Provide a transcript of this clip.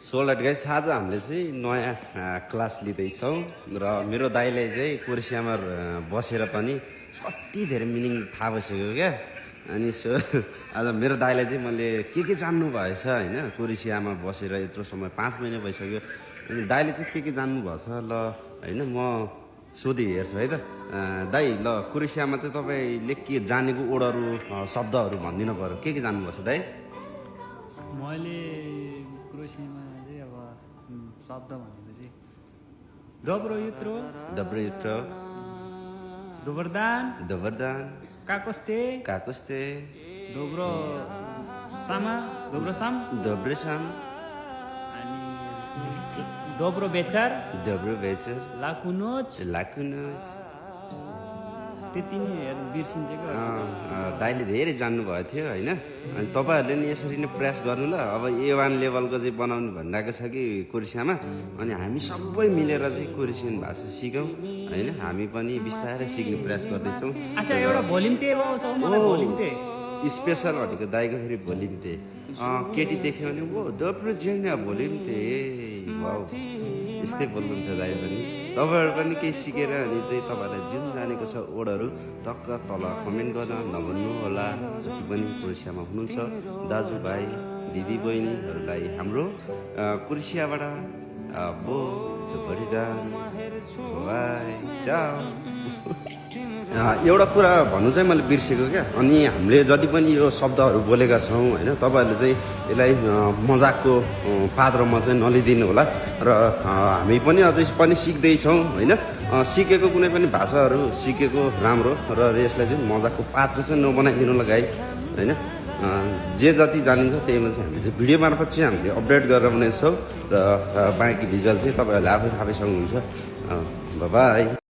So let guys आज हामीले चाहिँ नयाँ क्लास लिँदैछौँ र मेरो दाइले चाहिँ कुर्सियामा बसेर पनि कति धेरै मिनिङ थाहा भइसक्यो क्या। अनि सो आज मेरो दाइलाई चाहिँ मैले के जान्नु भएछ होइन, कुर्सियामा बसेर यत्रो समय 5 महिना भइसक्यो। अनि दाइले चाहिँ के जान्नु भएछ ल होइन, म सोधि हेर्छु है त। दाइ ल कुर्सियामा चाहिँ तपाईँले के जानेको ओडहरू शब्दहरू भनिदिनु पऱ्यो, के जान्नुभएछ दाइ? मैले क्रोसियामा चाहिँ अब शब्द भनेको चाहिँ dobro jutro, dobro jutro, dobar dan, dobar dan, kako ste, dobro sam, dobry sam, अनि dobro večer, laku noc, त्यति नै बिर्सिन्छेको। दाइले धेरै जान्नुभएको थियो होइन। अनि तपाईँहरूले नि यसरी नै प्रयास गर्नु ल। अब A1 लेभलको चाहिँ बनाउनु भनिरहेको छ कि कुर्सियामा। अनि हामी सबै मिलेर चाहिँ कुर्सियन भाषा सिकौँ होइन। हामी पनि बिस्तारै सिक्ने प्रयास गर्दैछौँ। अच्छा, एउटा भोलिम्ते आउँछ मलाई, भोलिम्ते स्पेसल भनेको दाइको फेरि भोलिम्ते। केटी देख्यो भने वो dobro dzień भोलिम्ते, वाउ यस्तै बोल्नुहुन्छ दाइ पनि। तपाईँहरू पनि केही सिकेर अनि चाहिँ तपाईँहरूलाई जुन जानेको छ वर्डहरू टक्क तल कमेन्ट गर्न नभन्नु होला। जति पनि कुर्सियामा हुनुहुन्छ दाजुभाइ दिदी बहिनीहरूलाई हाम्रो कुर्सियाबाट एउटा कुरा भन्नु चाहिँ मैले बिर्सेको क्या। अनि हामीले जति पनि यो शब्दहरू बोलेका छौँ होइन, तपाईँहरूले चाहिँ यसलाई मजाकको पात्रमा चाहिँ नलिदिनु होला। र हामी पनि अझै पनि सिक्दैछौँ होइन। सिकेको कुनै पनि भाषाहरू सिकेको राम्रो, र यसलाई चाहिँ मजाकको पात्र चाहिँ नबनाइदिनु होला गाइस होइन। जे जति जानिन्छ त्यहीमा चाहिँ हामीले चाहिँ भिडियो मार्फत चाहिँ हामीले अपडेट गरेर बनाउँछौँ। र बाँकी भिजुअल चाहिँ तपाईँहरूले आफै थाहा पाइसक्नुहुन्छ। बाई।